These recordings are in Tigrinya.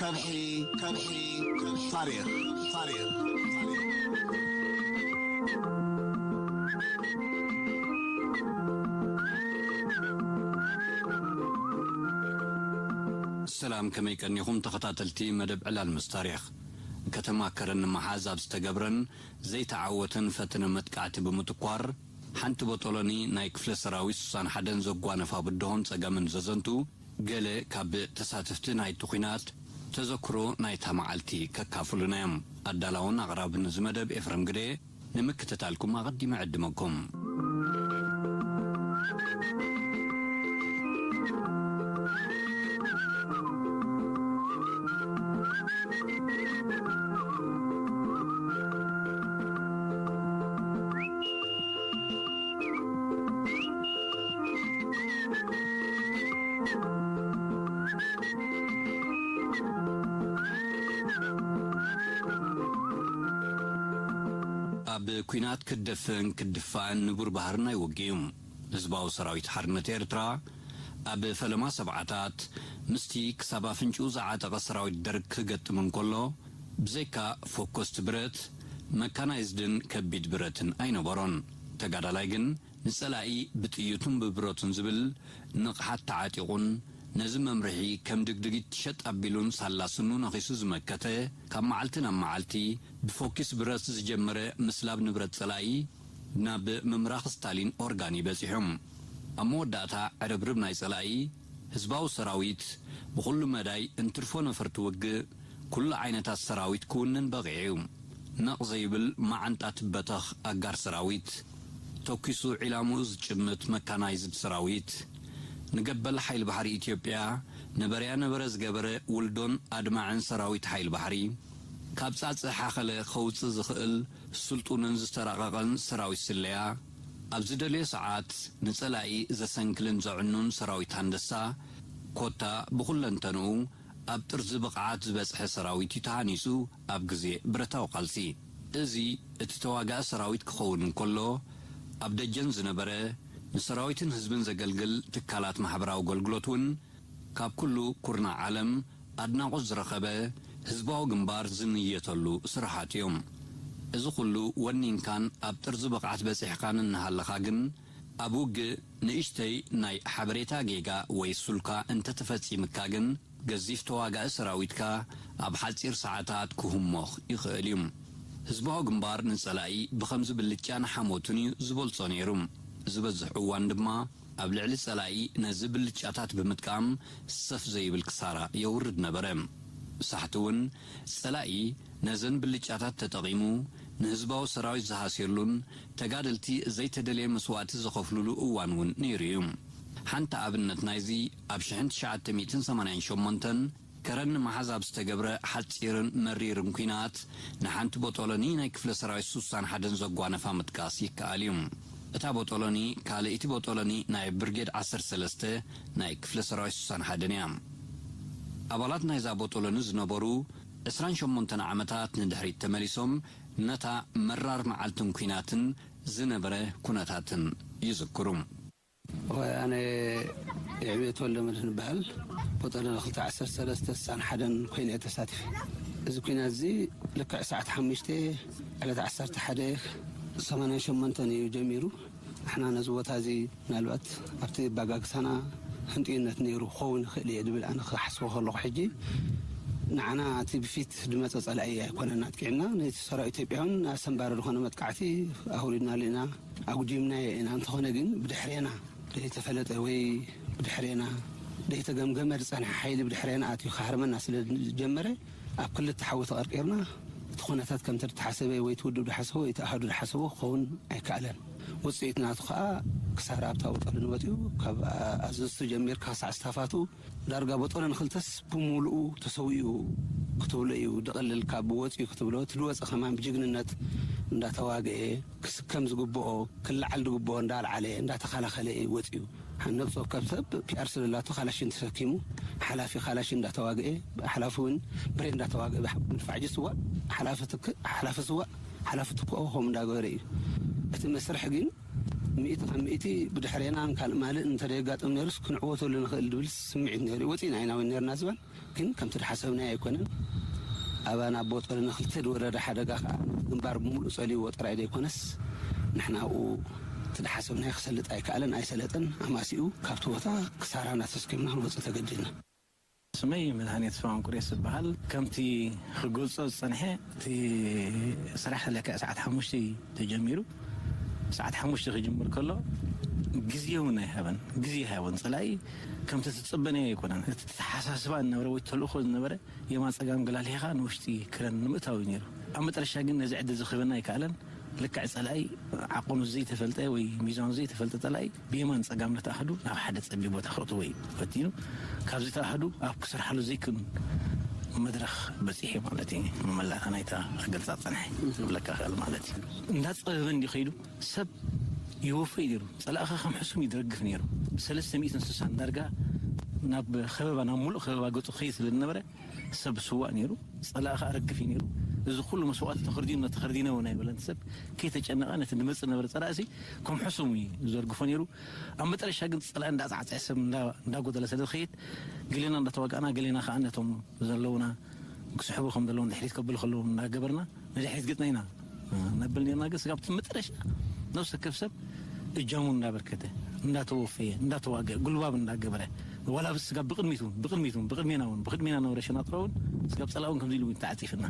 ከብሒ፣ ከብሒ፣ ታሪኽ፣ ታሪኽ፣ ታሪኽ። ሰላም፣ ከመይ ቀኒኹም ተኸታተልቲ መደብ ዕላል ምስ ታሪኽ? ከተማ ከረን ንምሓዝ ኣብ ዝተገብረን ዘይተዓወተን ፈተነ መጥቃዕቲ ብምትኳር፣ ሓንቲ ቦጦሎኒ ናይ ክፍለ ሰራዊት ስሳን ሓደን ዘጓነፋ ብድሆን ጸገምን ዘዘንቱ፣ ገለ ካብ ተሳተፍቲ ናይቲ ኲናት ተዘክሮ ናይታ መዓልቲ ከካፍሉና እዮም። ኣዳላውን ኣቕራብን እዚ መደብ ኤፍረም ግደ። ንምክትታልኩም ኣቐዲመ ዕድመኩም። ኣብ ኲናት ክደፈን ክድፋእን ንቡር ባህሪ ናይ ውግእ እዩ። ህዝባዊ ሰራዊት ሓርነት ኤርትራ ኣብ ፈለማ ሰብዓታት ምስቲ ክሳብ ኣፍንጭኡ ዝዓጠቐ ሰራዊት ደርግ ክገጥም እንከሎ፣ ብዘይካ ፈኮስቲ ብረት፣ መካናይዝድን ከቢድ ብረትን ኣይነበሮን። ተጋዳላይ ግን ንጸላኢ ብጥይቱን ብብረቱን ዝብል ንቕሓት ተዓጢቑን ነዚ መምርሒ ከም ድግድጊት ሸጥ ኣቢሉን ሳላ ስኑ ነኺሱ ዝመከተ፣ ካብ መዓልቲ ናብ መዓልቲ ብፎኪስ ብረት ዝጀመረ ምስላብ ንብረት ጸላኢ ናብ ምምራኽ ስታሊን ኦርጋኒ በጺሑ። ኣብ መወዳእታ ዕርብርብ ናይ ጸላኢ ህዝባዊ ሰራዊት ብኹሉ መዳይ እንትርፎ ነፈርቲ ውግእ ኩሉ ዓይነታት ሰራዊት ክውንን በቒዑ እዩ። ነቕ ዘይብል መዓንጣ ትበተኽ ኣጋር ሰራዊት፣ ተኲሱ ዒላምኡ ዝጭምት መካናይዝድ ሰራዊት፣ ንገበል ሓይሊ ባሕሪ ኢትዮጵያ ነበረያ ነበረ ዝገበረ ውልዶን ኣድማዕን ሰራዊት ሓይሊ ባሕሪ፣ ካብ ጻጽእ ሓኸለ ከውጽእ ዝኽእል ስልጡንን ዝተራቐቐን ሰራዊት ስለያ፣ ኣብ ዝደለዮ ሰዓት ንጸላኢ ዘሰንክልን ዘዕኑን ሰራዊት ሃንደሳ፣ ኮታ ብኹለንተንኡ ኣብ ጥርዚ ብቕዓት ዝበጽሐ ሰራዊት እዩ ተሃኒጹ ኣብ ግዜ ብረታዊ ቃልሲ። እዚ እቲ ተዋጋኢ ሰራዊት ክኸውን እንከሎ፣ ኣብ ደጀን ዝነበረ ንሰራዊትን ህዝብን ዘገልግል ትካላት ማሕበራዊ ኣገልግሎት እውን ካብ ኩሉ ኩርናዕ ዓለም ኣድናቖት ዝረኸበ ህዝባዊ ግንባር ዝንየተሉ ስራሓት እዮም። እዚ ኩሉ ወኒንካን ኣብ ጥርዚ ብቕዓት በጺሕካን እናሃለኻ ግን፣ ኣብ ውግእ ንእሽተይ ናይ ሓበሬታ ጌጋ ወይ ሱልካ እንተተፈጺምካ ግን፣ ገዚፍ ተዋጋኢ ሰራዊትካ ኣብ ሓጺር ሰዓታት ክህሞኽ ይኽእል እዩ። ህዝባዊ ግንባር ንጸላኢ ብኸምዚ ብልጫን ሓሞትን እዩ ዝበልጾ ነይሩ። ዝበዝሕ እዋን ድማ ኣብ ልዕሊ ጸላኢ ነዚ ብልጫታት ብምጥቃም ሰፍ ዘይብል ክሳራ የውርድ ነበረ። ሳሕቲ እውን ጸላኢ ነዘን ብልጫታት ተጠቒሙ ንህዝባዊ ሰራዊት ዝሃስየሉን ተጋደልቲ ዘይተደልየ መስዋእቲ ዝኸፍሉሉ እዋን እውን ነይሩ እዩ። ሓንቲ ኣብነት ናይዚ ኣብ ሽሕን ትሽዓተ ሚእትን ሰማንያን ሸሞንተን ከረን ንምሓዝ ኣብ ዝተገብረ ሓጺርን መሪርን ኲናት ንሓንቲ ቦጦሎኒ ናይ ክፍለ ሰራዊት ሱሳን ሓደን ዘጓነፋ ምጥቃስ ይከኣል እዩ። እታ ቦጦሎኒ ካልኣይቲ ቦጦሎኒ ናይ ብርጌድ ዓሰርተ ሰለስተ ናይ ክፍለ ሰራዊት ሱሳን ሓደን እያ። ኣባላት ናይዛ ቦጦሎኒ ዝነበሩ ዕስራን ሸሞንተን ዓመታት ንድሕሪት ተመሊሶም ነታ መራር መዓልትን ኲናትን ዝነበረ ኩነታትን ይዝክሩ። ኣነ የዕብየት ወልደመድህን እበሃል። ቦጠለ ክልተ ዓሰርተ ሰለስተ ስሳን ሓደን ኮይነ እየ ተሳቲፈ። እዚ ኲናት እዚ ልክዕ ሰዓት ሓሙሽተ ዕለት ዓሰርተ ሓደ ሰማንያን ሸሞንተን እዩ ጀሚሩ። ንሕና ነዚ ቦታ እዚ ምናልባት ኣብቲ ኣባጋግሳና ህንጥዩነት ነይሩ ክኸውን ይኽእል እየ ዝብል ኣነ ክሓስቦ ከለኹ፣ ሕጂ ንዓና እቲ ብፊት ዝመፀ ፀላኢ ኣይኮነን ኣጥቂዕና። ነቲ ሰራዊት ኢትዮጵያ እውን ኣሰንባሪ ዝኾነ መጥቃዕቲ ኣውሪድናሉ ኢና፣ ኣጉጂምናዮ ኢና። እንተኾነ ግን ብድሕሬና ዘይተፈለጠ ወይ ብድሕሬና ዘይተገምገመ ዝፀንሐ ሓይሊ ብድሕሬና ኣትዩ ክሃርመና ስለ ዝጀመረ፣ ኣብ ክልተ ሓዊ ተቐርቂርና፣ እቲ ኩነታት ከምቲ ዝተሓሰበ ወይ እቲ ውድብ ዝሓሰቦ ወይ እቲ ኣሃዱ ዝሓሰቦ ክኸውን ኣይከኣለን። ውፅኢት ናቱ ከዓ ክሳራ ኣብታ ቦጦሎኒ ወፂኡ፣ ካብ ኣዘዝቱ ጀሚርካ ክሳዕ ስታፋቱ ዳርጋ ቦጦሎኒ ክልተስ ብምሉኡ ተሰዊኡ ክትብሎ እዩ። ድቕልል ካብ ወፂኡ ክትብሎ፣ እቲ ዝወፀ ከማን ብጅግንነት እንዳተዋግአ፣ ክስከም ዝግብኦ፣ ክለዓል ዝግብኦ እንዳልዓለ፣ እንዳተኸላኸለ እዩ ወፂኡ። ነብሲ ወከፍ ሰብ ፒኣር ስለላቶ ካላሽን ተሰኪሙ፣ ሓላፊ ካላሽን እንዳተዋግአ፣ ሓላፊ እውን ብሬን እንዳተዋግአ፣ ብሓ-፣ ምድፋዕ ጅ ስዋእ፣ ሓላፊ ትክ-፣ ሓላፊ ስዋእ፣ ሓላፊ ትክኦ ከምኡ እንዳገበረ እዩ። እቲ መስርሕ ግን ሚእቲ ካብ ሚእቲ ብድሕሬናን ካልእ ማልእን እንተደየጋጥም ነይሩስ ክንዕወተሉ ንኽእል ድብል ስምዒት ነይሩ። ወፂና ኢና እውን ነርና ዝበል ግን ከምቲ ድሓሰብናዮ ኣይኮነን። ኣባና ኣቦ ጦርነ ክልተ ወረዳ ሓደጋ ከዓ ግንባር ብምሉእ ፀልይዎ ጥራይ ዘይኮነስ ንሕና ኣብኡ እቲ ድሓሰብናዮ ክሰልጥ ኣይከኣለን ኣይሰለጠን። ኣማሲኡ ካብቲ ቦታ ክሳራና ተስኪምና ክንወፅእ ተገዲድና። ስመይ መድሃኔ ተስፋ መንቁሬስ ዝበሃል። ከምቲ ክገልጾ ዝጸንሐ እቲ ስራሕ ለክዕ ሰዓት ሓሙሽተ ተጀሚሩ። ሰዓት ሓሙሽተ ክጅምር ከሎ ግዜ እውን ኣይሃበን፣ ግዜ ኣይሃበን። ጸላኢ ከምቲ ትጽበንዮ ኣይኮነን። እቲ ተሓሳስባ ዝነበረ ወይ ተልእኾ ዝነበረ የማን ጸጋም ገላሊኻ ንውሽጢ ክረን ንምእታው እዩ ነይሩ። ኣብ መጠረሻ ግን ነዚ ዕድል ዝኽበና ኣይከኣለን። ልክዕ ጸላኢ ዓቐኑ ዘይተፈልጠ ወይ ሚዛኑ ዘይተፈልጠ ጸላኢ ብየማን ጸጋም ነቲ ኣሃዱ ናብ ሓደ ጸቢብ ቦታ ከእትዎ እዩ ፈቲኑ። ካብዚ እቲ ኣሃዱ ኣብ ክሰርሓሉ ዘይክን መድረኽ በጺሑ ማለት እዩ። መመላእታ ናይታ ክገልጻ ጸንሐ ክብለካ ክእል ማለት እዩ። እንዳጸበበ እንዲ ከይዱ ሰብ ይወፈይ ነይሩ። ጸላእኻ ከም ሕሱም ይደግፍ ነይሩ። ሰለስተ ሚእትን ስሳን ዳርጋ ናብ ከበባ ናብ ሙሉእ ከበባ ገጹ ክኸይድ ስለ ዝነበረ ሰብ ስዋእ ነይሩ። ጸላእ ከዓ ርግፍ እዩ ነይሩ። እዚ ኩሉ መስዋእቲ ተኸርዲኑ ተኸርዲነ እውን ኣይበለን ሰብ ከይተጨነቐ ነቲ ንመጽእ ነበረ ጸላእሲ ከም ሕሱም እዩ ዘርግፎ ነይሩ። ኣብ መጠረሻ ግን ጸላእ እንዳጻዕጸዐ ሰብ እንዳ- እንዳጎደለ ስለ ዝኸይድ ገሌና እንዳተዋጋእና ገሌና ከዓ ነቶም ዘለውና ክስሕቡ ከም ዘለዎም ድሕሪት ከብል ከለዉ እንዳገበርና ንድሕሪት ገጥና ኢና ነብል ነርና። ግን ስጋብ መጠረሻ ነብሲ ወከፍ ሰብ እጃሙ እንዳበርከተ እንዳተወፈየ እንዳተዋገ ጉልባብ እንዳገበረ ዋላ ብስ ስጋብ ብቅድሚቱ ብቅድሚቱ ብቅድሜና እውን ብቅድሜና ነበረ ሸናጥሮ እውን ስጋብ ጸላእ እውን ከምዚ ኢሉ እውን ተዓጺፍና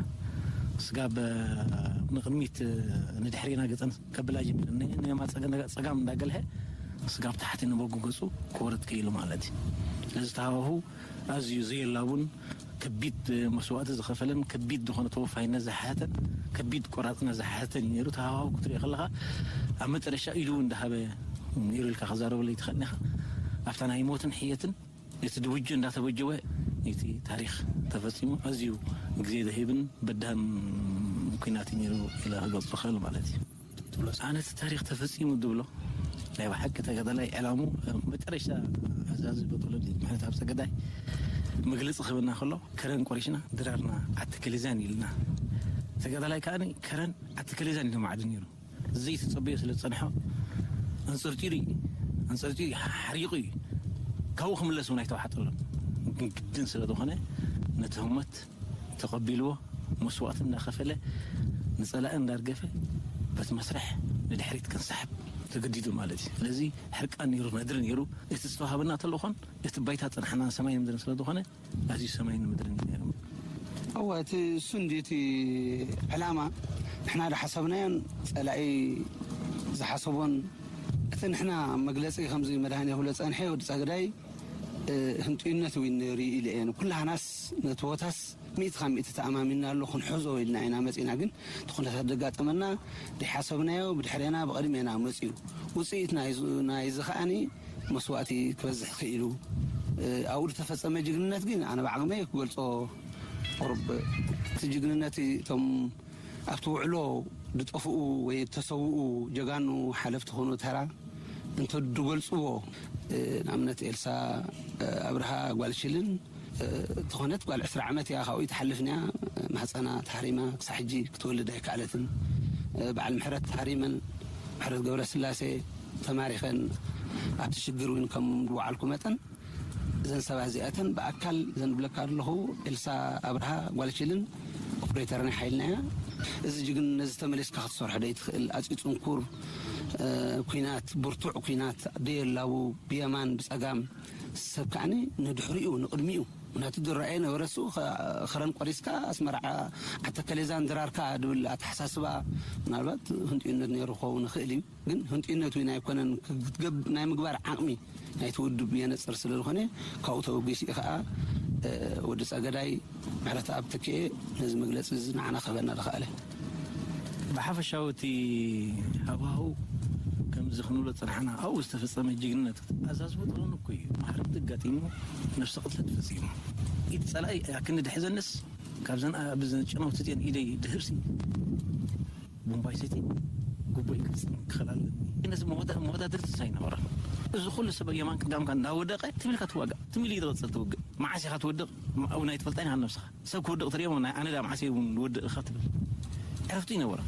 ስጋብ ንቅድሚት ንድሕሪና ገጸን ከብላ ጀሚሩ ንየማ ጸጋም እንዳገልሀ ስጋብ ታሕቲ ንበጉ ገጹ ክወርድ ከኢሉ ማለት እዩ። ስለዚ ተሃዋሁ ኣዝዩ ዘየላቡን ከቢድ መስዋእቲ ዝኸፈለን ከቢድ ዝኾነ ተወፋይነት ዝሓተን ከቢድ ቆራፅነት ዝሓተን እዩ ነይሩ። ተሃዋሁ ክትሪኦ ከለኻ ኣብ መጠረሻ ኢዱ እንዳሃበ ነይሩ ኢልካ ክዛረበለይ ትኽእል ኢኻ። ኣብታ ናይ ሞትን ሕየትን እቲ ድውጁ እንዳተበጀወ እቲ ታሪክ ተፈፂሙ ኣዝዩ ግዜ ዘሂብን በዳህን ኩናት እዩ ነይሩ ኢለ ክገልፆ ክእል ማለት እዩ። ኣነ እቲ ታሪክ ተፈፂሙ ዝብሎ ናይ ብሓቂ ተጋዳላይ ዕላሙ መጨረሻ ኣዛዚ በጦሎኒ ምሕረት ኣብ ፀገዳይ መግለፂ ክህበና ከሎ ከረን ቆሪሽና ድራርና ዓቲ ከሊዛን ኢልና ተጋዳላይ ከዓ ከረን ዓቲ ከሊዛን ኢሉ ማዕዱ ነይሩ። ዘይተፀበዮ ስለ ዝፀንሖ ኣንፀርፂሩ እዩ ኣንፀርፂሩ እዩ ሓሪቑ እዩ። ካብኡ ክምለስ እውን ኣይተዋሕጠሎን። ግን ግድን ስለ ዝኾነ ነቲ ህሞት ተቐቢልዎ መስዋእቲ እንዳኸፈለ ንፀላኢ እንዳርገፈ በቲ መስርሕ ንድሕሪት ክንሰሕብ ተገዲዱ ማለት እዩ። ስለዚ ሕርቃን ነይሩ ነድሪ ነይሩ። እቲ ዝተዋሃበና ተልእኾን እቲ ባይታ ፀንሓና ሰማይን ምድርን ስለ ዝኾነ ኣዝዩ ሰማይን ምድርን እዩ ነይሩ። እወ እቲ እሱ እንዲ እቲ ዕላማ ንሕና ዝሓሰብናዮን ፀላኢ ዝሓሰቦን እቲ ንሕና መግለፂ ከምዚ መድሃኒ ክብሎ ፀንሐ ወዲ ፀግዳይ ህንጡይነት እውን ነይሩ ኢለ እየ። ኩላህናስ ነቲ ቦታስ ሚእቲ ካብ ሚእቲ ተኣማሚንና ኣሎ ክንሕዞ ኢልና ኢና መፂና። ግን እቲ ኩነታት ዘጋጠመና ዘይሓሰብናዮ ብድሕሬና ብቐድሜና መፂኡ። ውፅኢት ናይዚ ከዓኒ መስዋእቲ ክበዝሕ ክኢሉ። ኣብኡ ዝተፈፀመ ጅግንነት ግን ኣነ ብዓቕመይ ክገልፆ ቁሩብ እቲ ጅግንነት እቶም ኣብቲ ውዕሎ ዝጠፍኡ ወይ ዝተሰውኡ ጀጋኑ ሓለፍቲ ኮኑ ተራ እንተ ዝገልፅዎ ንኣብነት ኤልሳ ኣብርሃ ጓል ሽልን ዝኾነት ጓል ዕስራ ዓመት እያ ካብኡ ትሓልፍ እያ ማህፀና ተሃሪማ ክሳብ ሕጂ ክትወልድ ኣይከኣለትን በዓል ምሕረት ተሃሪመን ምሕረት ገብረስላሴ ተማሪኸን ኣብቲ ሽግር እውን ከም ዝወዓልኩ መጠን እዘን ሰባት እዚኣተን ብኣካል እዘን ዝብለካ ኣለኹ ኤልሳ ኣብርሃ ጓል ሽልን ኦፕሬተር ናይ ሓይልና እያ። እዚ ጅግንነት እዚ ተመሊስካ ክትሰርሖ ዶ ይትኽእል? ኣፅዩ ፅንኩር ኩናት ብርቱዕ ኩናት ደየላቡ ብየማን ብፀጋም ሰብ ከዓኒ ንድሕሪኡ ንቕድሚኡ ምክንያቱ ዝረኣየ ነበረ እሱ ከረን ቆሪስካ ኣስመራ ዓተከሌዛን ድራርካ ድብል ኣተሓሳስባ ምናልባት ህንጥዩነት ነይሩ ክኸውን ይኽእል እዩ። ግን ህንጥዩነት እውን ኣይኮነን ናይ ምግባር ዓቕሚ ናይቲ ውድብ የነፅር ስለ ዝኾነ ካብኡ ተበጊሱ እዩ ከዓ ወዲ ፀገዳይ ምሕረተኣብ ተኪኤ ነዚ መግለፂ እዚ ንዓና ክህበና ዝኸኣለ። ብሓፈሻዊ እቲ ሃዋህው ከምዚ ክንብሎ ዝፀናሕና ኣብኡ ዝተፈፀመ ጅግንነት ኣዛዝቦ ጥቕሚ እኮ እዩ። ማሕረምቲ ኣጋጢሙ ነብሲ ቅትለት ፈፂሙ ኢድ ፀላኢ ኣክንዲ ድሕዘንስ ካብዘን ብዘን ጨናውቲ እዚአን ኢደይ ድህርሲ ቡምባይ ሰይቲ ጉቦይ ክፍፅም ክኽእል ኣለኒ። ነዚ መወዳድርቲ ሳይነበረ እዚ ኩሉ ሰብ የማን ቅዳምካ እንዳወደቀ ትም ኢልካ ትዋጋእ ትም ኢሉ ይትቐፅል ትውግእ መዓስ ኢኻ ትወድቕ እውን ኣይትፈልጣን ኢኻ ነብስኻ ሰብ ክወድቕ ትሪኦ ናይ ኣነ ዳ መዓስ እውን ዝወድቕ ኢኻ ትብል ዕረፍቲ ይነበረ።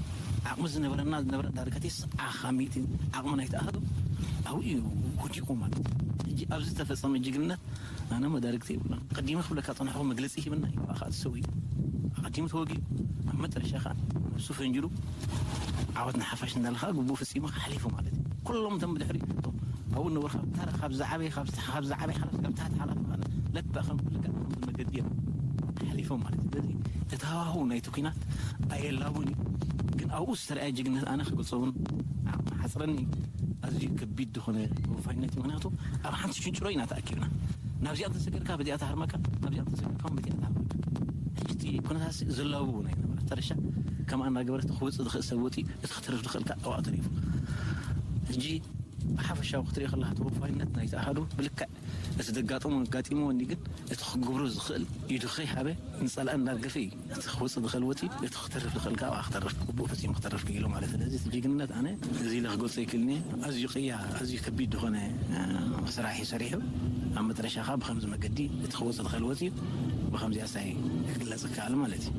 ዓቕሚ ዝነበረና ዝነበረ ዳርጋ ተስዓ ካብ ሚእቲ ዓቕሚ ናይቲ ኣሃዱ ኣብኡ እዩ ወዲቑ ማለት እዩ። ሕጂ ኣብዚ ዝተፈጸመ ጅግንነት ኣነ መዳርግቲ የብሉን። ቀዲመ ክብለካ ጸናሕኹ መግለጺ ሂብና እዩ። ብኣኻ ትሰዊ ቀዲሙ ተወጊኡ ኣብ መጠረሻ ኸዓ ነብሱ ፈንጅሩ ዓወት ንሓፋሽ እንዳልኻ ግቡእ ፈጺሙ ሓሊፉ ማለት እዩ። ኩሎም እቶም ብድሕሪ እቶም ኣብኡ ነበሩ ካብ ታራ ካብ ዝዓበየ ካብ ዝዓበየ ሓላፍ ካብ ታሕቲ ሓላፍ ማለት ለካ ከም ልክዕ ከም መገዲ እዮም ሓሊፎም ማለት እዩ። ስለዚ እቲ ሃዋህው ናይቲ ኲናት ኣየላቡን እዩ። ግን ኣብኡ ዝተረኣየ ጅግነት ኣነ ክገልጾ እውን ሓፅረኒ። ኣዝዩ ከቢድ ዝኾነ ተወፋይነት እዩ። ምክንያቱ ኣብ ሓንቲ ሽንጭሮ ኢና ተኣኪብና። ናብዚኣ ተሰገርካ በዚኣ ተሃርመካ፣ ናብዚኣ ተሰገርካ በዚኣ ተሃርመካ። ሕጂ እቲ ኩነታት ዝላቡ እውን ኣይነበረ ተረሻ ከም ኣናገበረት ክወፅእ ዝኽእል ሰብ ወፂ እቲ ክትርፍ ዝኽእልካ ኣብኣ ተሪፉ። ሕጂ ብሓፈሻዊ ክትሪኦ ከለካ ተወፋይነት ናይቲ ኣሃዱ ብልክዕ እቲ ዘጋጠሞ ኣጋጢምዎ እንዲ ግን እቲ ክግብሮ ዝኽእል ኢዱ ከይሃበ ንጸላኢ እንዳርገፈ እዩ። እቲ ክወፅእ ዝኽእል ወፂ እቲ ክተርፍ ዝኽእል ካብ ክተርፍ ግቡእ ፈፂሙ ክተርፍ ክኢሉ ማለት እዩ። ስለዚ እቲ ጅግንነት ኣነ እዚ ኢለ ክገልፆ ይክእልኒ። ኣዝዩ ቅያ ኣዝዩ ከቢድ ዝኾነ ስራሕ እዩ ሰሪሑ። ኣብ መጥረሻ ከዓ ብከምዚ መገዲ እቲ ክወፅእ ዝኽእል ወፂ ብከምዚኣ ሳይ ክግለፅ ይከኣል ማለት እዩ።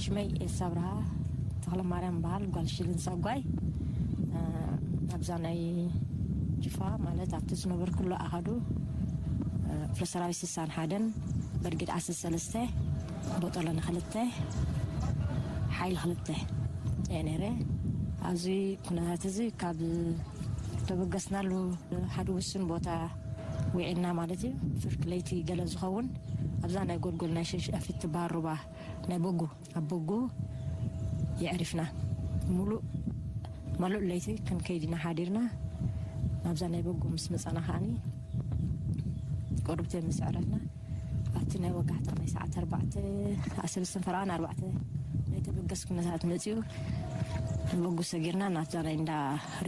ሽመይ ኤልሳ ኣብርሃ ተኽለ ማርያም በሃል፣ ጓል ሽልን ጸጓይ። ኣብዛ ናይ ጅፋ ማለት ኣብቲ ዝነበርኩሉ ኣሃዱ ክፍለ ሰራዊት ስሳን ሓደን በርጌድ ዓሰርተ ሰለስተ ቦጦሎኒ ክልተ ሓይሊ ክልተ እየ ነይረ። ኣብዚ ኩነታት እዚ ካብ ተበገስናሉ ሓደ ውሱን ቦታ ውዒልና ማለት እዩ። ፍርቂ ለይቲ ገለ ዝኸውን ኣብዛ ናይ ጎልጎል ናይ ሸሽፊት ትበሃል ሩባ ናይ በጉ ኣብ በጉ የዕሪፍና። ሙሉእ ማሉእ ለይቲ ክንከይድ ኢና ሓዲርና። ናብዛ ናይ በጉ ምስ መጻና ከዓኒ ቁርብተ ምስ ዕረፍና ኣብቲ ናይ ወጋሕታ ናይ ሰዓት ኣርባዕተ ኣሰለስትን ፈረቓን ኣርባዕተ ናይ ተበገስ ኩነታት መጺኡ ንበጉ ሰጊርና ናብዛ ናይ እንዳ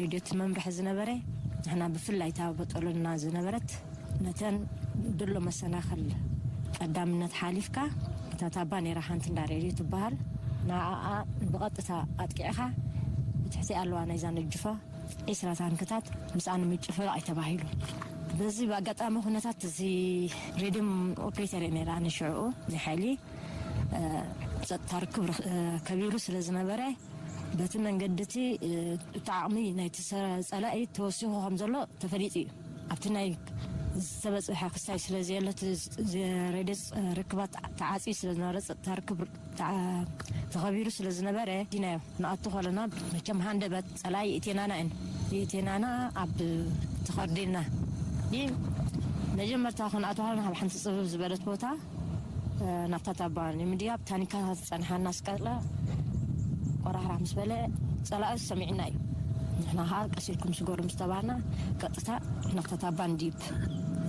ሬድዮ እቲ መምርሒ ዝነበረ ንሕና ብፍላይ እታ በጠሎና ዝነበረት ነተን ድሎ መሰናኽል ቀዳምነት ሓሊፍካ እታ ታባ ነይራ ሓንቲ እንዳ ሬድዮ ትበሃል ንኣኣ ብቐጥታ ኣጥቂዕኻ ብትሕቲ ኣለዋ ናይዛ ነጅፋ ዒስራ ታንክታት ምስኣ ንምጭፍላቕ እዩ ተባሂሉ። በዚ ብኣጋጣሚ ኩነታት እዚ ሬድዮ ኦፕሬተር እየ ነይራ ኣነ ሽዕኡ ናይ ሓይሊ ጸጥታ ርክብ ከቢሩ ስለ ዝነበረ በቲ መንገዲ እቲ እቲ ዓቕሚ ናይቲ ጸላኢ ተወሲኹ ከም ዘሎ ተፈሊጡ እዩ። ኣብቲ ናይ ዝተበፅሐ ክስታይ ስለ ዘየለ እቲ ሬድዮ ርክባት ተዓፅዩ ስለ ዝነበረ ጸጥታ ርክብ ተኸቢሩ ስለ ዝነበረ ዲናዮ ንኣቱ ከለና መቸም ሃንደበት ጸላኢ ይእቴናና እን ይእቴናና ኣብ ተኸርዲልና መጀመርታ ክንኣቱ ከለና ኣብ ሓንቲ ፅብብ ዝበለት ቦታ ናብታ ታባ ንምድያብ ታኒካታት ዝጸንሓና ስቀለ ቆራሕራሕ ምስ በለ ጸላኢ ሰሚዕና እዩ። ንሕና ከዓ ቀስ ኢልኩም ስገሩ ምስ ተባህልና ቀጥታ ናብታ ታባ እንድይብ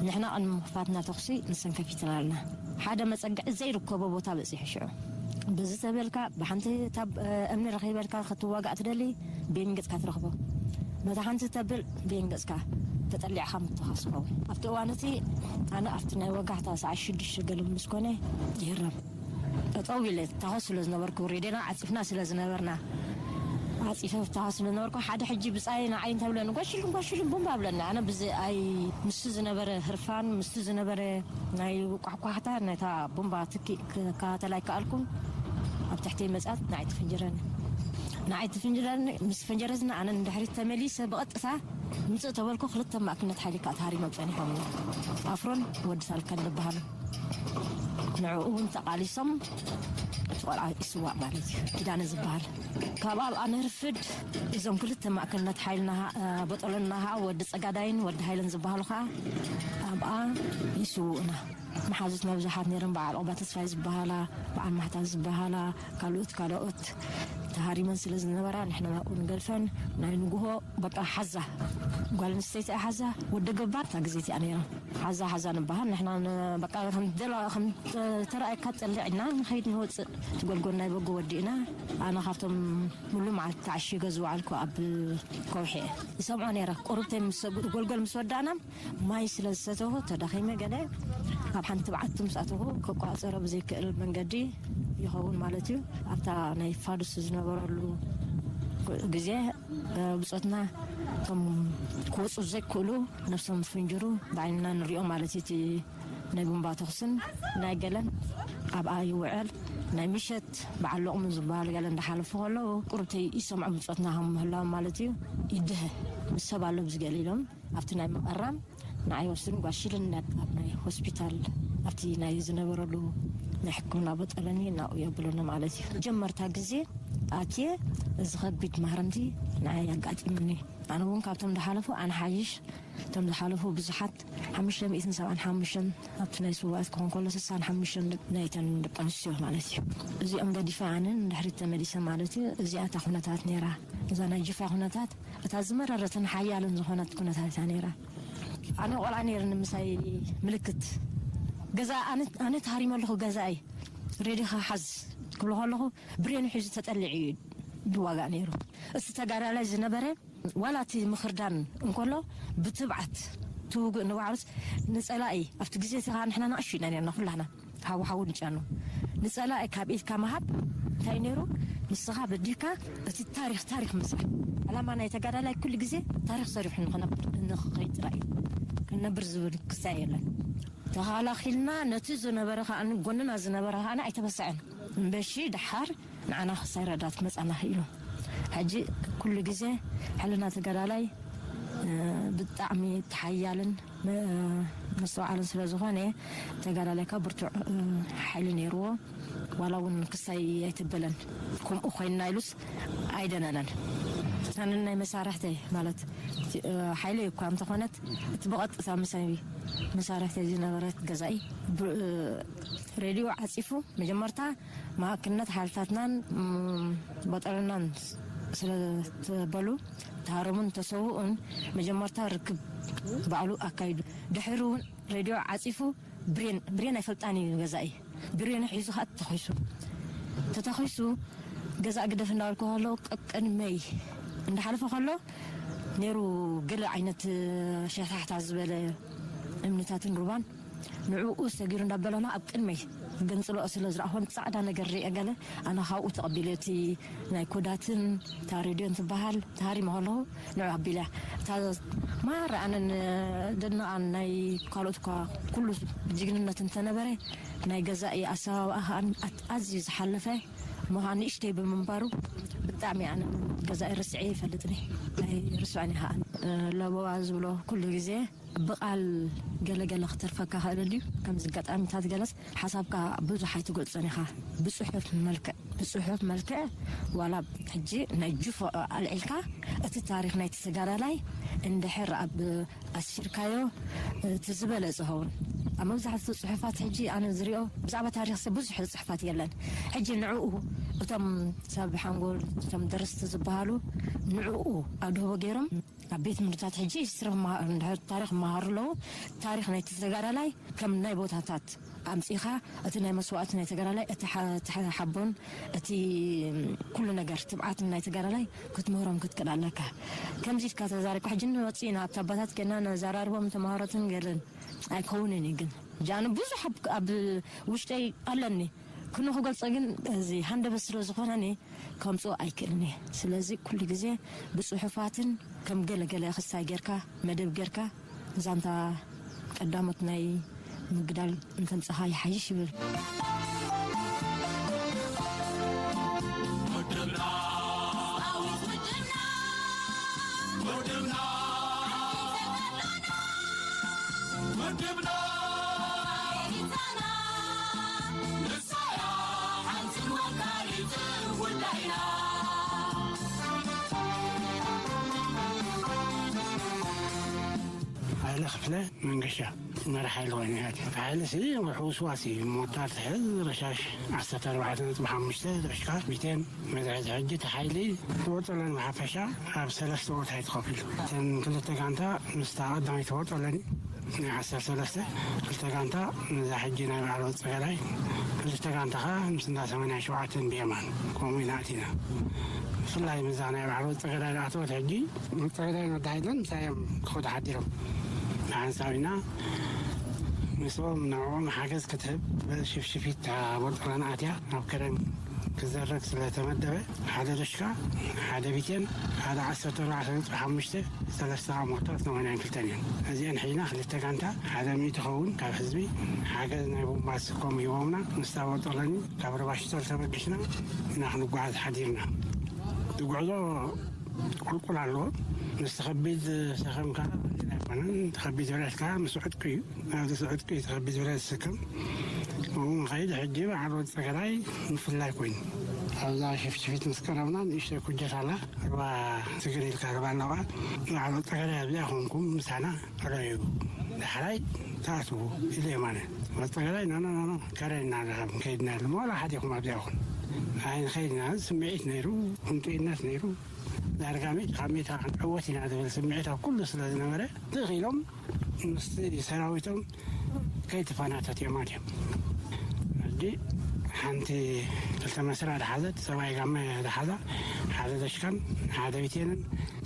ንሕና ቅድሚ ምኽፋትና ተኹሲ ንሰን ከፊትና ኣለና። ሓደ መጸግዒ ዘይርከቦ ቦታ በጺሑ ሽዑ በዚ ተበልካ ብሓንቲ ታብ እምኒ ረኺበልካ ክትዋጋእ ትደሊ ቤን ገጽካ ትረኽቦ ነታ ሓንቲ ተብል ቤን ገጽካ ተጠሊዕኻ ምትኻስ ኸውን ኣብቲ እዋን እቲ ኣነ ኣብቲ ናይ ወጋሕታ ሰዓት ሽዱሽተ ገለ ምስ ኮነ ይህረም ጠጠው ኢለ ታኾ ስለ ዝነበርኩ ሬድዮና ዓፂፍና ስለ ዝነበርና ዓፂፈ ታኾ ስለ ዝነበርኩ ሓደ ሕጂ ብፃይ ንዓይ እንታይ ብለኒ ጓሽልን ጓሽልን ቡምባ ብለኒ ኣነ ብዚ ኣይ ምስቲ ዝነበረ ህርፋን ምስቲ ዝነበረ ናይ ቋሕቋሕታ ነታ ቡምባ ትኪ ክከታተል ኣይከኣልኩን ኣብ ትሕተይ መፅኣት ንዓይ ትፍንጅረኒ ንዓይ ትፍንጅረኒ ምስ ፈንጀረትና ኣነ ንድሕሪት ተመሊሰ ብቐጥታ ምፅእ ተበልኩ ክልተ ማእክነት ሓይሊ ከዓ ተሃሪሞም ፀኒሖም ኣፍሮን ወዲ ሳልካን ዝበሃሉ ንዕኡ እውን ተቓሊሶም እቲ ቆልዓ ይስዋእ ማለት እዩ ኪዳነ ዝበሃል ካብ ኣብኣ ንርፍድ እዞም ክልተ ማእከልነት ሓይልና በጠሎና ከዓ ወዲ ፀጋዳይን ወዲ ሃይለን ዝበሃሉ ከዓ ኣብኣ ይስውኡና መሓዙት መብዛሓት ነይረን በዓል ኦባ ተስፋይ ዝበሃላ በዓል ማሕታት ዝበሃላ ካልኦት ካልኦት ሃሪመን ስለ ዝነበራ ንሕና ናብኡ ንገድፈን። ናይ ንግሆ በቃ ሓዛ፣ ጓል ኣንስተይቲ ሓዛ፣ ወዲ ገባር እታ ግዜ እቲኣ ነይራ። ሓዛ ሓዛ ንበሃል ንሕና ን-፣ በቃ ከም ደላ-፣ ከም ተ-፣ ተረኣየካ ጠልዕ ኢልና ንኸይድ ንወፅእ። ትጎልጎል ናይ በጎ ወዲእና። ኣነ ካብቶም ሙሉ መዓልቲ ተዓሺገ ዝወዓልኩ ኣብ ከውሒ እየ። ይሰምዖ ነይረ። ቁሩብተይ ምስ ጎልጎል ምስ ወዳእና ማይ ስለ ዝሰተኹ ተዳኺመ ገለ ካብ ሓንቲ በዓቲ ምስ ኣተኹ ክቋጸሮ ብዘይክእል መንገዲ ይኸውን ማለት እዩ። ኣብታ ናይ ፋዱስ ዝነበረሉ ግዜ፣ እ፣ ብጾትና እቶም ክወጹ ዘይክእሉ ነፍሶም ፍንጅሩ ብዓይንና ንሪኦ ማለት እዩ። እቲ ናይ ቡምባ ተኹስን ናይ ገለን ኣብኣ ይውዕል። ናይ ምሸት በዓል ሎቕሙ ዝበሃል ገለ እንዳሓለፉ ከለዉ ቁሩብተይ ይሰምዖም ብጾትና ከም ምህላዎም ማለት እዩ። ይድሀ ምስ ሰብ ኣሎ ብዚ ገለ ኢሎም ኣብቲ ናይ መቐራም ንዓይ ወስዱን ጓሽልን ኣብ ናይ ሆስፒታል ኣብቲ ናይ ዝነበረሉ ናይ ሕክምና ቦጠለኒ ናብኡ የብሉኒ ማለት እዩ። መጀመርታ ግዜ ኣትየ እዚ ከቢድ ማህረምቲ ንዓይ ኣጋጢሙኒ። ኣነ እውን ካብቶም ዝሓለፉ ኣነ ሓይሽ እቶም ዝሓለፉ ብዙሓት ሓሙሽተ ሚእትን ሰብዓን ሓሙሽተን ኣብቲ ናይ ስዋኣት ክኾን ከሎ ስሳን ሓሙሽተን ናይተን ደቂ ኣንስትዮ ማለት እዩ። እዚኦም ገዲፈ ኣነ ንድሕሪት ተመሊሰ ማለት እዩ። እዚኣ እታ ኩነታት ነይራ። እዛ ናይ ጅፋ ኩነታት እታ ዝመረረትን ሓያልን ዝኾነት ኩነታት እያ ነይራ። ኣነ ቆልዓ ነይርኒ ምሳይ ምልክት ገዛ ኣነ፣ ኣነ ተሃሪመ ኣለኹ ገዛይ ሬዲኻ ሓዝ ክብሎ ከለኹ ብሬኑ ሒዙ ተጠሊዑ እዩ ዝዋጋእ ነይሩ። እቲ ተጋዳላይ ዝነበረ ዋላ እቲ ምኽርዳን እንከሎ ብትብዓት ትውግእ ንባዕሉስ ንጸላኢ ኣብቲ ግዜ እቲ ኸኣ ንሕና ንኣሽቱ ኢና ነርና ኩላና። ሓው ሓው ንጫኑ ንጸላኢ ካብ ኢድካ ምሃብ እንታይ ነይሩ? ንስኻ በዲህካ እቲ ታሪኽ ታሪኽ ምስራሕ። ዕላማ ናይ ተጋዳላይ ኩሉ ግዜ ታሪኽ ሰሪሑ ንኽነብር፣ ንኽኸይድ ጥራይ እዩ። ክንነብር ዝብል ክሳይ የለን። ተኸላኺልና ነቲ ዝነበረ ከኣ ጎንና ዝነበረ ከኣ ኣይተበስዐን። እምበሺ ደሓር ንዓና ክሳይ ረዳት ክመጻና ክኢሉ። ሕጂ ኩሉ ግዜ ሕልና ተጋዳላይ፣ እ፣ ብጣዕሚ ተሓያልን መ-፣ መስተውዓልን ስለ ዝኾነ ተጋዳላይ ካብ ብርቱዕ፣ እ፣ ሓይሊ ነይርዎ። ዋላ እውን ክሳይ ኣይተበለን። ከምኡ ኮይንና ኢሉስ ኣይደነነን። እታ ነናይ መሳርሕተይ ማለት እቲ፣ እ፣ ሓይለይ እኳ እንተኾነት እቲ ብቐጥታ ምሳይ መሳርሕተይ ዝነበረት ገዛኢ ብ-፣ እ፣ ሬድዮ ዓጺፉ መጀመርታ ማእክነት ሓይልታትናን፣ እም፣ በጠረናን ስለ ተበሉ ተሃረሙን ተሰውኡን መጀመርታ ርክብ ባዕሉ ኣካይዱ። ድሕሪ እውን ሬድዮ ዓጺፉ ብሬን፣ ብሬን ኣይፈልጣን እዩ ገዛኢ። ብሬኑ ሒዙ ኸኣ ተተኺሱ። ተተኺሱ ገዛእ ግደፍ እንዳበልኩ ከሎ ቀቅድመይ እንዳሓለፈ ከሎ ነይሩ ገለ ዓይነት ሸታሕታ ዝበለ እምንታትን ሩባን ንዕኡ ሰጊሩ እንዳበለና ኣብ ቅድመይ ገንጽሎ ስለ ዝረኣኹን ጻዕዳ ነገር ርኤ ገለ ኣነ ካብኡ ተቐቢለ እቲ ናይ ኮዳትን እታ ሬድዮን ትበሃል ተሃሪመ ከለኹ ንዑ ኣቢለ እታ ማራ ኣነን ደነቓን ናይ ካልኦት እኳ ኩሉ ጅግንነት እንተነበረ ናይ ገዛኢ ኣሰባብኣ ከኣ ኣት-፣ ኣዝዩ ዝሓለፈ ምዃን ንእሽተይ ብምንባሩ ብጣዕሚ ኣነ ገዛኢ ርስዐ ይፈልጥኒ ኣይርስዖን ይኸኣን። ለበዋ ዝብሎ ኩሉ ግዜ ብቓል ገለገለ ክተርፈካ ክእል ድዩ? ከምዚ ኣጋጣሚታት ገለስ ሓሳብካ ብዙሕ ኣይትገልጾን ኢኻ። ብጽሑፍ መልክዕ፣ ብጽሑፍ መልክዕ ዋላ ሕጂ ናይ ጅፎ ኣልዒልካ እቲ ታሪኽ ናይቲ ተጋዳላይ እንድሕር ኣብ ኣሲርካዮ እቲ ዝበለጸ ይኸውን። ኣብ መብዛሕትኡ ጽሑፋት ሕጂ ኣነ ዝሪኦ ብዛዕባ ታሪኽ ሰብ ብዙሕ ጽሑፋት የለን። ሕጂ ንዕኡ እቶም ሰብ ሓንጎል እቶም ደረስቲ ዝበሃሉ ንዕኡ ኣድህቦ ገይሮም ኣብ ቤት ትምህርትታት ሕጂ ሂስትሪ መሃ-፣ እንድሕር ታሪኽ መሃሩ ኣለዉ። ታሪኽ ናይቲ ተጋዳላይ ከም ናይ ቦታታት ኣምጺኻ እቲ ናይ መስዋእቲ ናይ ተጋዳላይ እቲ ሓ-፣ እቲ ሓ-፣ ሓቦን እቲ ኩሉ ነገር ትብዓት ናይ ተጋዳላይ ክትምህሮም ክትክእል ኣለካ። ከምዚ ኢልካ ተዛሪብካ ሕጂ ንወፂእና ኣብቲ ኣባታት ገና ነዛራርቦም ተምሃሮትን ገለን ኣይከውንን እዩ። ግን ጃኑ ብዙሕ ኣብ፣ ኣብ ውሽጠይ ኣለኒ። ክንክገልጾ ግን እዚ ሃንደበት ስለ ዝኾነኒ ከምጽኦ ኣይክእልን እየ። ስለዚ ኩሉ ግዜ ብጽሑፋትን ከም ገለ ገለ ክሳይ ጌርካ፣ መደብ ጌርካ ዛንታ ቀዳሞት ናይ ምግዳል እንተምጻኻ ይሓይሽ ይብል። ውድብና ውድብና ውድብና ውድብና ንሳያ ሓንትን ወካሊትን ጉዳይና። ሃይለ ክፍለ መንገሻ። መራሕ ሓይሊ ኮይኑ ኢህኣዴግ። ሓይሊ ሲ ውሕውስዋስ እዩ። ሞርታር ትሕዝ፣ ረሻሽ ዓሰርተ ኣርባዕተ ነጥቢ ሓሙሽተ፣ ረሽካ፣ ቢቴን መትሓዚ። ሕጂ እቲ ሓይሊ ዝወጠለን ብሓፈሻ ኣብ ሰለስተ ቦታ እዩ ተኸፊሉ። እተን ክልተ ጋንታ ምስታ ቀዳመይቲ ትወጠለን ናይ ዓሰርተ ሰለስተ፣ ክልተ ጋንታ ነዛ ሕጂ ናይ ባዕሎ ጸገላይ፣ ክልተ ጋንታ ኸዓ ምስ እንዳ ሰማንያ ሸውዓተን ብየማን። ከምኡ ኢና ኣቲና። ብፍላይ ምስዛ ናይ ባዕሎ ጸገላይ ዝኣተወት ሕጂ፣ ጸገላይ ወዲ ሓይለን ምሳይ እዮም ክኸዱ ሓዲሮም። ብሓንሳብ ኢና ምስኦም ንዕኦም ሓገዝ ክትህብ ሽፍሽፊት ወጠለን ኣትያ ናብ ከረን ክዘረግ ስለ ተመደበ፣ ሓደ ረሽካ፣ ሓደ ቢቴን፣ ሓደ ዓሰርተ ኣርባዕተ ነጥቢ ሓሙሽተ፣ ሰለስተ ሞርታር፣ ሰማንያን ክልተን እየን። እዚአን ሒዝና ክልተ ጋንታ፣ ሓደ ሚእቲ ኸውን ካብ ህዝቢ ሓገዝ ናይ ቦምባ ስኮም ሂቦምና፣ ምስታ ወጠለኒ ካብ ረባሽቶር ተበጊስና ኢና ክንጓዓዝ ሓዲርና። እቲ ጉዕዞ ቁልቁል ኣለዎ። ምስ ከቢድ ሰኸም ከዓ ቀሊል ኣይኮነን። እቲ ከቢድ ብረት ከዓ ምስ ዕጥቂ እዩ። ኣብዚ ዕጥቂ እዩ እቲ ከቢድ ብረት ዝስከም። ከምኡ ንኸይድ ሕጂ በዓል ወዲ ጸገላይ ምፍላይ ኮይኑ። ኣብዛ ሽፍሽፊት ምስ ቀረብና ንእሽተይ ኩጀት ኣላ። ሩባ ትግር ኢልካ ሩባ ኣለዋ። በዓል ወዲ ጸገላይ ኣብዚኣ ኮንኩም ምሳና ረዩ። ዳሕራይ ተኣትዉ ኢለ ማለት። ወዲ ጸገላይ ኖ፣ ኖ፣ ኖ፣ ኖ፣ ከረና ንረኸብ ከይድና ኢሉ። ዋላ ሓዲኹም ኣብዚኣ ኹን። ኣይንኸይድና፣ ስምዒት ነይሩ፣ ህንጡይነት ነይሩ። ዳርጋ ሜዳ ካብ ሜዳ ክንዕወት ኢና ዝብል ስምዒት ኣብ ኩሉ ስለ ዝነበረ፣ ትኽ ኢሎም ምስቲ ሰራዊቶም ከይተፈናተት እዮም ኣትዮም። ሕጂ ሓንቲ ክልተ መስርዕ ዝሓዘት፣ ሰብኣይ ጋመ ዝሓዛ፣ ሓደ ደሽካን ሓደ ቢቴንን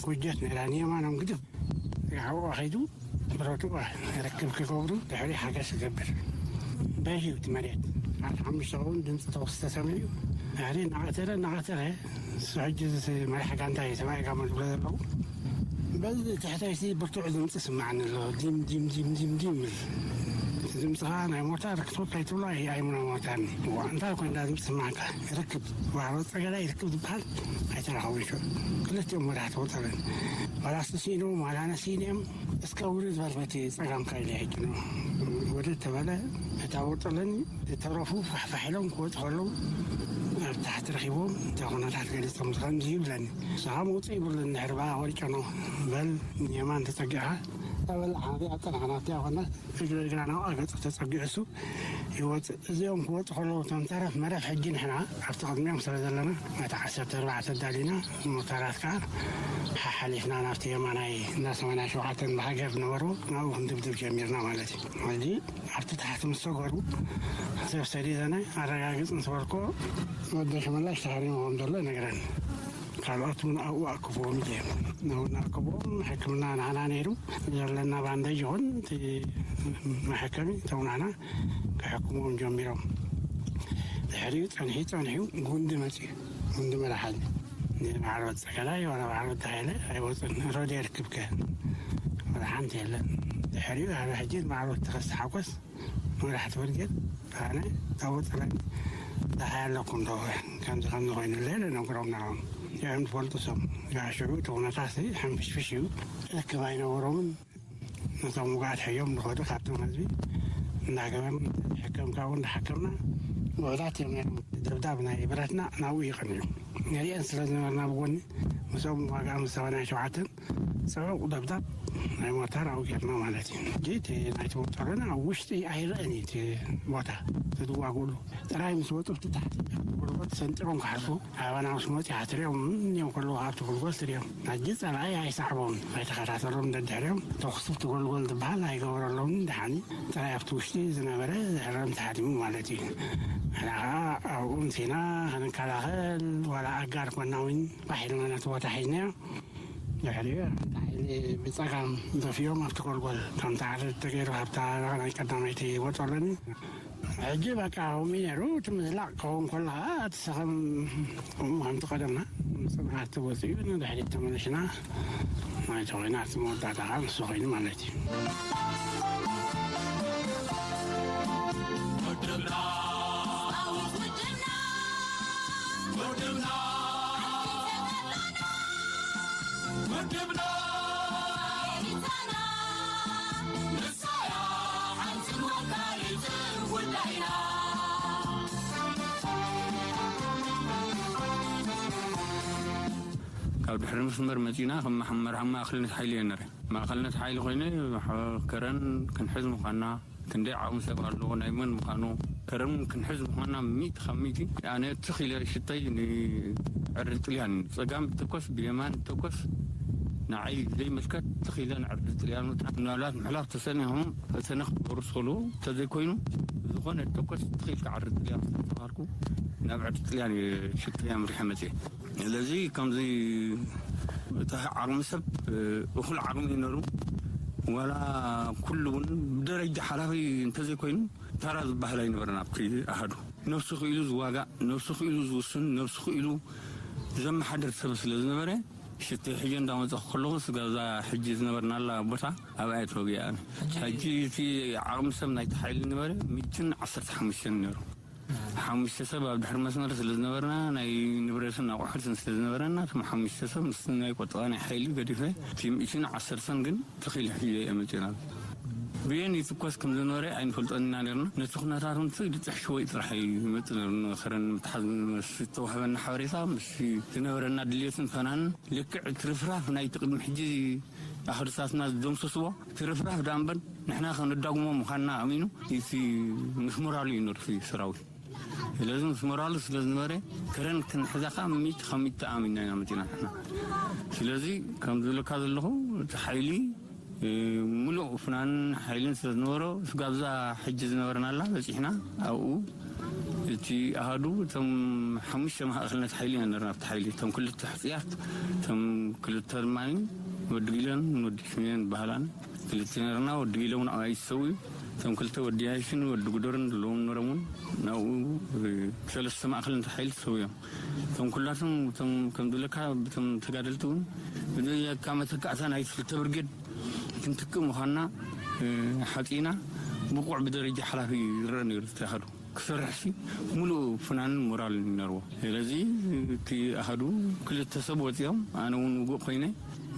ኩጀት ነይራ። ንየማኖም ግድፍ ሓውኦ ከይዱ ብረቱ ርክብ ክገብሩ ድሕሪ ሓገዝ ክገብር በይህዩ እቲ መሬት። ሰዓት ሓሙሽተ ኸውን ድምፂ ተኹሲ ተሰሚዑ። ድሕሪ እናቐተለ እናቐተለ፣ እሱ ሕጂ እዚ መራሕ ጋንታ እዩ፣ ሰብኣይ ጋመ ዝብሎ ዘለዉ። በዚ ትሕተይሲ ብርቱዕ ድምፂ ስማዕኒ ኣሎ። ዲም፣ ዲም፣ ዲም፣ ዲም፣ ዲም። እቲ ድምፂ ኸዓ ናይ ሞርታር ክትወቅ ከይትብሎ ኣይ-፣ ኣይምኖ ሞርታርኒ። እዋ፣ እንታይ ኮን እንዳ ድምፂ ስማዕካ? ይርክብ። ዋሮ ጸገዳ ይርክብ ዝበሃል ኣይተረኸቡን ሽዑ። ክልቲኦም መራሕቲ ወጠለን። ዋላ እሱ ስኢኖም፣ ዋላ ኣነ ስኢነ እዮም። እስከ ውርድ በል በቲ ጸጋምካ ኢለ ሕጂ ነው። ውርድ ተበለ። እታ ወጠለን ዝተረፉ ፋሕፋሕ ኢሎም ክወጡ ከለዉ ኣብ ታሕቲ ረኺቦም፣ እታ ኩነታት ገሊጾም ከምዚ ይብለኒ። ንስኻ ምውጽእ ይብሉኒ፣ ድሕሪ በኣ ቆሪጨ ነው። በል ንየማን ተጸጊዕኻ፣ ተበላዕ፣ ኣብያ ጸናሕና፣ ኣብቲኣ ኮና፣ እግሪ እግራ ናብኣ ገጹ ተጸጊዑ እሱ ይወጽእ። እዚኦም ክወጹ ከለዉ፣ እቶም ተረፍ መረፍ ሕጂ ንሕና ኣብቲ ቅድሚኦም ስለ ዘለና፣ ነታ ዓሰርተ ኣርባዕተ ኣዳሊና፣ ሞተራት ከኣ ሓሓሊፍና ናብቲ የማናይ እንዳ ሰማንያ ሸውዓተ ብሃገር ዝነበሩ ናብኡ ክንድብድብ ጀሚርና ማለት እዩ። ሕጂ ኣብቲ ታሕቲ ምስ ሰገሩ፣ ሰብ ሰዲደና ኣረጋግጽ ምስ በልኮ፣ ወዲ ሽመላሽ ተሃሪሙ ከም ዘሎ ይነግረኒ። ካልኦት እውን ኣብኡ ኣክብዎም ኢለ። ንኡ ንኣክብዎም ሕክምና ንዓና ነይሩ። ዘለና ባንደጅ ይኹን እቲ መሐከሚ እቶም ንዓና ክሕክምዎም ጀሚሮም። ድሕሪኡ ጸንሒ ጸንሒኡ ጉንዲ መጺኡ። ጉንዲ መራሓኒ። ንባዕሎ ጸገላይ ዋላ ባዕሎ ተሃይለ ኣይወጽን። ሮድ የርክብከ። ወላ ሓንቲ የለን። ድሕሪኡ ሓደ ሕጂ ንባዕሎ ተኸስተ ሓጎስ መራሕቲ ብርጌድ ኣነ ታቦት ጥራይ ደሃይ ኣለኩም ዶ ከምዚ ከምዚ ኮይኑለ ነግሮም ነሮም እዮም ዝፈልጡ። ሰም ጋሽዑ እቲ ኩነታት ሕንፍሽፍሽ እዩ። ርክብ ኣይነበሮምን። ነቶም ውጋት ሕዮም ንኸዱ ካብቶም ህዝቢ እንዳገበም ሕከምካ እውን እንዳሓከምና ውዕላት እዮም ነሮም። ደብዳብ ናይ ብረትና ናብኡ ይቐንዩ። ንሪአን ስለ ዝነበርና ብጎኒ ምስኦም ዋጋ ምስ ሰባንያ ሸውዓተን ጽዑቕ ደብዳብ ናይ ሞርታር ኣብኡ ጌርና ማለት እዩ። ሕጂ እቲ ናይቲ ወጠሎና ኣብ ውሽጢ ኣይረአን እዩ እቲ ቦታ ዝዋግእሉ። ጥራይ ምስ ወጡ ኣብቲ ታሕቲ ጉልበት ሰንጢሮም ክሓልፉ ኣባና ምስ መፁ ሓትሪኦም እዮም ከለዉ ኣብቲ ጉልጎል ትሪኦም። ሕጂ ጸላኢ ኣይሰዕቦም ኣይተኸታተሎም ደድሕሪኦም ተኹሲ ትጎልጎል ዝበሃል ኣይገበረሎምን። ደሓኒ ጥራይ ኣብቲ ውሽጢ ዝነበረ ዝሕረም ተሃዲሙ ማለት እዩ። ንሕና ኸዓ ኣብኡ ምሲና ክንከላኸል ዋላ ኣጋር ኮና እውን ባሕ ኢልና ነቲ ቦታ ሒዝናዮ። ድሕሪኡ ሓንቲ ሓይሊ ብጸጋም ደፊኦም ኣብቲ ጎልጎል ከም ተዓርድ ተገይሩ ኣብታ ናይ ቀዳመይቲ ወጦለኒ። ሕጂ በቃ ከምኡ እዩ ነይሩ። እቲ ምዝላቕ ክኸውን ከሎ ኸዓ እቲ ሰኸም ከምኡ ከምቲ ቀደምና ጽንዓት ተወጺኡ ንድሕሪት ተመሊስና ናይቲ ኹናት መወዳእታ ኸዓ ንሱ ኾይኑ ማለት እዩ። ካብ ድሕሪ መስመር መጺና ከም መሓ-፣ መርሓ ማእኸል ሓይሊ እየ ነረ። ማእኸልነት ሓይሊ ኮይነ ከረን ክንሕዝ ምዃንና፣ ክንደይ ዓቕሚ ሰብ ኣለዎ፣ ናይ መን ምዃኑ፣ ከረን ክንሕዝ ምዃንና ሚእቲ ካብ ሚእቲ። ኣነ ትኽ ኢለ ሽተይ ንዕርዲ ጥልያን፣ ጸጋም ተኮስ ብየማን ተኮስ ንዓይ ዘይምልከት፣ ትኽ ኢለ ንዕርዲ ጥልያን። ምናልባት ምሕላፍ ተሰኒኹም ፈተነ ክትገብሩ ትኽእሉ፣ እንተዘይኮይኑ ዝኾነ ተኮስ ትኽ ኢልካ ዕርዲ ጥልያን ተባልኩ፣ ናብ ዕርዲ ጥልያን ሽተይ ኣምሪሐ መጽየ። ስለዚ ከምዚ እቲ ዓቕሚ ሰብ እኹል ዓቕሚ እዩ ነሩ። ዋላ ኩሉ እውን ብደረጃ ሓላፊ እንተዘይኮይኑ፣ ተራ ዝበሃል ኣይነበረን ኣብቲ ኣሃዱ። ነብሱ ክኢሉ ዝዋጋእ፣ ነብሱ ክኢሉ ዝውስን፣ ነብሱ ክኢሉ ዘመሓደር ሰብ ስለ ዝነበረ፣ ሽተ ሕጂ እንዳመፀኹ ከለኹ ስጋዛ ሕጂ ዝነበርናላ ቦታ ኣብኣ እየ ተወጊአ። ሕጂ እቲ ዓቕሚ ሰብ ናይቲ ሓይሊ ነበረ ሚእትን ዓሰርተ ሓሙሽተን ነይሩ። ሓሙሽተ ሰብ ኣብ ድሕሪ መስመር ስለ ዝነበርና፣ ናይ ንብረትን ኣቑሑትን ስለ ዝነበረና፣ እቶም ሓሙሽተ ሰብ ምስ ናይ ቆጠባ ናይ ሓይሊ ገዲፈ፣ እቲ ሚእትን ዓሰርተን ግን ተኺሉ ሒዘ እየ መፂና። ብየን ይትኮስ ከም ዝነበረ ኣይንፈልጦን ኢና ነርና። ነቲ ኩነታት እውን ድፅሕሽወይ ጥራሕ እዩ ይመፅእ ነሩ። ንኸረን ምትሓዝ ምስ ዝተዋህበና ሓበሬታ፣ ምስ ዝነበረና ድልየትን ፈናንን፣ ልክዕ እቲ ርፍራፍ ናይቲ ቅድሚ ሕጂ ኣህርሳትና ዝደምሰስዎ፣ እቲ ርፍራፍ ደኣ እምበር ንሕና ከነዳጉሞ ምዃንና ኣሚኑ፣ እቲ ምስ ሞራሉ እዩ ነርሲ ሰራዊት። ስለዚ ምስ ሞራሉ ስለ ዝነበረ፣ ከረን ክንሕዛ ከዓ ሚእቲ ካብ ሚእቲ ተኣሚንና ኢና መፂና ንሕና። ስለዚ ከም ዝብለካ ዘለኹ፣ እቲ ሓይሊ፣ እ፣ ሙሉእ ፍናን ሓይልን ስለ ዝነበሮ፣ ስጋብዛ ሕጂ ዝነበረናላ በፂሕና ኣብኡ፣ እቲ ኣሃዱ፣ እቶም ሓሙሽተ ማእኸልነት ሓይሊ ኢና ነርና ኣብቲ ሓይሊ። እቶም ክልተ ሕፁያት፣ እቶም ክልተ ድማ ወዲ ጊለን ወዲ ሽሜን በሃላን ክልተ ነርና። ወዲ ጊለን እውን ኣብኣ ይሰው እዩ። እቶም ክልተ ወዲ ያሽን ወዲ ጉደርን ዘለዎም ነበሮም እውን ናብኡ፣ እ፣ ሰለስተ ማእኸልነት ሓይሊ ተሰው እዮም። እቶም ኩላቶም፣ እቶም ከም ዝብለካ፣ እቶም ተጋደልቲ እውን ብዘየካ መተካእታ ናይ ክልተ ብርጌድ ክንትክእ ምዃንና፣ እ፣ ሓፂና። ብቑዕ ብደረጃ ሓላፊ ይረአ ነይሩ እቲ ኣሃዱ። ክሰርሕሲ ሙሉእ ፍናንን ሞራልን ይነርዎ። ስለዚ እቲ ኣሃዱ ክልተ ሰብ ወፂኦም፣ ኣነ እውን ውጉእ ኮይነ፣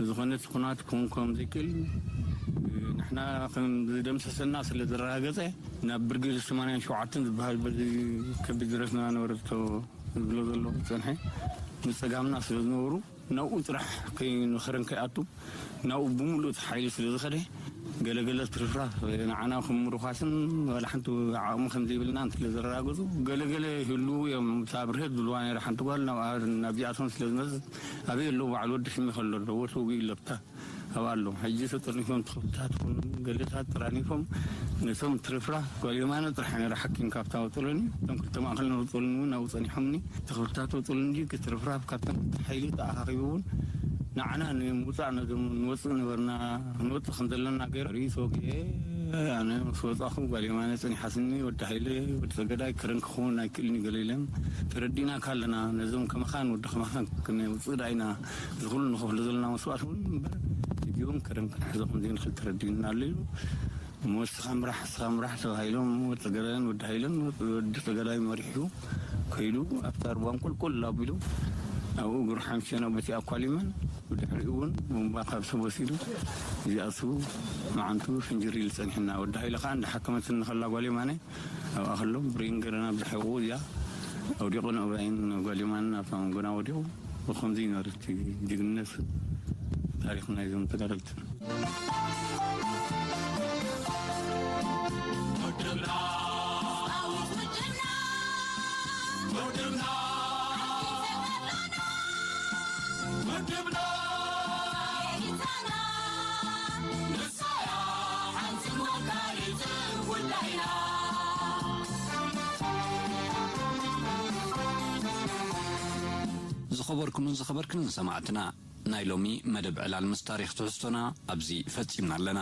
ዝኾነ እቲ ኩናት ክውን ከም ዘይክእል፣ እ፣ ንሕና ከም ዝደምሰሰና ስለ ዘረጋገፀ፣ ናብ ብርጌድ ሰማንያን ሸውዓተን ዝበሃል በዚ ከቢድ ዝረፍና ነበረ ዝብሎ ዘሎ ዝፀንሐ፣ ንፀጋምና ስለ ዝነበሩ፣ ናብኡ ጥራሕ ከይ-፣ ንኸረን ከይኣቱ፣ ናብኡ ብምሉእ እቲ ሓይሊ ስለ ዝኸደ፣ ገለገለ ትርፍራፍ ንዓና ከም ምሩኻስን ዋላ ሓንቲ ዓቕሚ ከም ዘይብልና ስለ ዘረጋገጹ፣ ገለገለ ይህልዉ እዮም። እታ ብርሄት ዝብልዋ ነይራ ሓንቲ ጓል፣ ናብኣ፣ ናብዚኣቶም ስለ ዝመጽእ፣ ኣበይ ኣለዉ በዓል ወዲ ሽሜ ከሎ ኣለዎ፣ ተወጊኡ ኣሎ ኣብታ፣ ኣብኣ ኣሎ። ሕጂ ተጠርኒፎም ተኸፍታት ይኹን ገለታት ጠራኒፎም፣ ነቶም ትርፍራፍ ጓል የማነ ጥራሕ ነይራ ሓኪም ካብታ ወጠሎኒ፣ እቶም ክልተ ማእከል ንወጠሎኒ እውን ኣብኡ ጸኒሖምኒ። ተኸፍታት ወጠሎኒ እንጂ ክትርፍራፍ ካብቶም ክልተ ሓይሊ ተኣኻኺቡ እውን ንዓና ንምውጻእ ነዞም ንወጽእ ነበርና፣ ክንወጽእ ከም ዘለና ገይሩ ርእዩ ተወጊኤ። ኣነ ምስ ወጻኹ ጓል የማነ ጸኒሓትኒ፣ ወዲ ሃይለ፣ ወዲ ጸገዳይ፣ ከረን ክኸውን ኣይክእልን እዩ ገለ ኢለን። ተረዲእናካ ኣለና፣ ነዞም ከማኻን ወዲ ከማኻን ክነውጽእ ደኣ ኢና፣ እዚ ኩሉ ንኸፍሎ ዘለና መስዋእቲ እውን እምበር፣ እዚኦም ከረን ክንሕዞ ከም ዘይንኽእል ተረዲእና ኣሎ ኢሉ። እሞ እስኻ ምራሕ፣ እስኻ ምራሕ ተባሂሎም፣ ወዲ ገዳይን ወዲ ሃይለን፣ ወዲ ጸገዳይ መሪሑ ከይዱ፣ ኣብታ ርባን ቁልቁል ኣቢሉ፣ ኣብኡ እግሩ ሓምሸ ናብ በቲ ኣኳሊመን፣ ብድሕሪኡ እውን ቡምባ ካብ ሰብ ወሲዱ፣ እዚኣቱ መዓንቱ ፍንጅር ኢሉ ጸኒሕና። ወዲ ሃይለ ከኣ እንዳሓከመትኒ ከላ ጓል የማነ ኣብኣ ከሎ፣ ብሬን ገረና ብድሕሪኡ እዚኣ ኣውዲቑ ንእባይን ጓል የማንን ኣብታ መንጎና ወዲቑ። ብኸምዚ እዩ ነሩ እቲ ጅግንነት ታሪኽ ናይዞም ተጋደልቲ። ዝኸበርኩምን ዝኸበርክንን ሰማዕትና፣ ናይ ሎሚ መደብ ዕላል ምስ ታሪኽ ትሕዝቶና ኣብዚ ፈጺምና ኣለና።